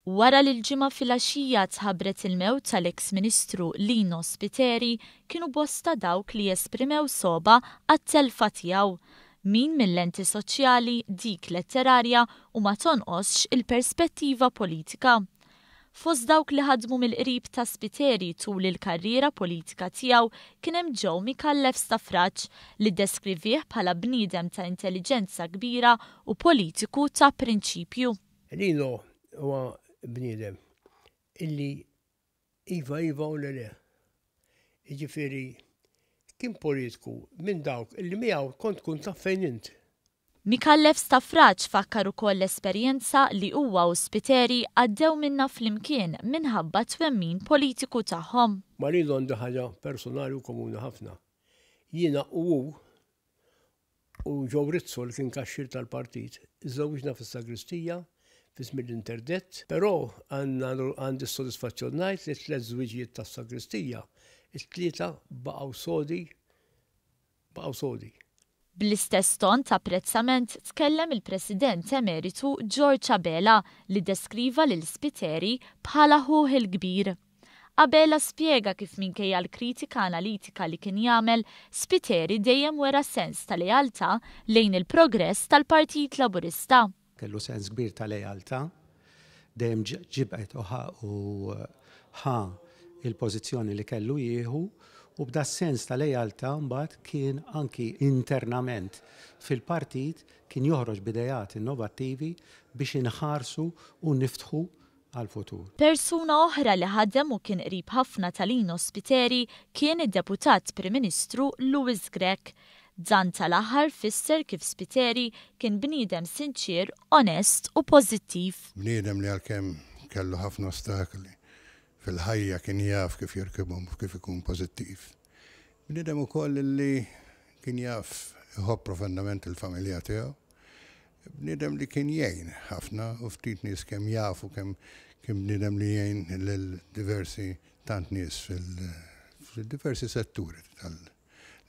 Wara li l-Ġimgħa filgħaxija tħabbret il-mewt tal-eks Ministru Lino Spiteri, kienu bosta dawk li esprimew sogħba għat-telfa tiegħu. Min mil-lenti soċjali, dik letterarja u ma tonqosx il-perspettiva politika. Fost dawk li ħadmu mill-qrib ta' Spiteri tul il-karriera politika tiegħu kien hemm Joe Micallef Stafrace li ddeskrivih bħala bniedem ta' intelliġenza kbira u politiku ta' prinċipju. Lino huwa bniedem illi iva iva u le le. Jiġifieri kien politiku minn dawk illi miegħu kont tkun taf fejn int. Micallef Stafrace fakkar ukoll l-esperjenza li huwa u Spiteri għaddew minnha flimkien minħabba t-twemmin politiku tagħhom. Ma' Lino għandi ħaġa personali u komuni ħafna. Jiena u hu u Joe Rizzo li kien kaxxier tal-partit, iżżewwiġna fis-sagristija fi żmien l-interdett, però għandi s-sodisfazzjon ngħid li t-tliet żwiġijiet tas-sagristija, it-tlieta baqgħu sodi, baqgħu sodi. Bl-istess ton ta' apprezzament tkellem il-President Emeritu George Abela li ddeskriva lil Spiteri bħala ħuh il-kbir. Abela spjega kif minkejja l-kritika analitika li kien jagħmel, Spiteri dejjem wera sens ta' lealtà lejn il-progress tal-Partit Laburista. Kellu sens kbir ta' lealtà, dejjem ġibed u ħa l-pożizzjoni li kellu jieħu u b'das-sens ta' lealtà mbagħad kien anki internament fil-partit kien joħroġ b'ideat innovattivi biex inħarsu u niftħu għall-futur. Persuna oħra li ħadem u kien qrib ħafna ta' Lino Spiteri kien id-Deputat Prim Ministru Louis Grech. Dan tal-aħħar fisser kif Spiteri kien bniedem sinċier, onest u pożittiv. Bniedem li għalkemm kellu ħafna ostakli fil-ħajja kien jaf kif jirkibhom u kif ikun pożittiv. Bniedem ukoll li kien jaf iħobb profondament il-familja tiegħu. Bniedem li kien jgħin ħafna u ftit nies kemm jafu kemm kien bniedem li jgħin lil diversi tant nies fil-diversi setturi tal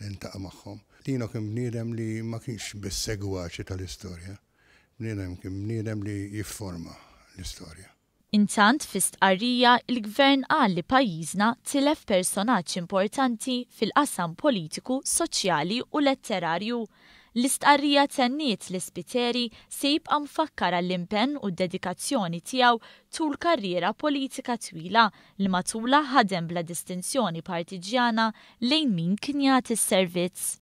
li ltaqa' magħhom. Lino kien bniedem li ma kienx biss segwaċi tal-istorja, bniedem kien bniedem li jifforma l-istorja. Intant, fi stqarrija, il-Gvern qal li pajjiżna tilef personaġġ importanti fil-qasam politiku, soċjali u letterarju. L-istqarrija tenniet li Spiteri se jibqa' mfakkar għall-impenn u d-dedikazzjoni tiegħu tul karriera politika twila li matulha ħadem bla distinzjoni partiġġjana lejn min kien jagħti s-servizz.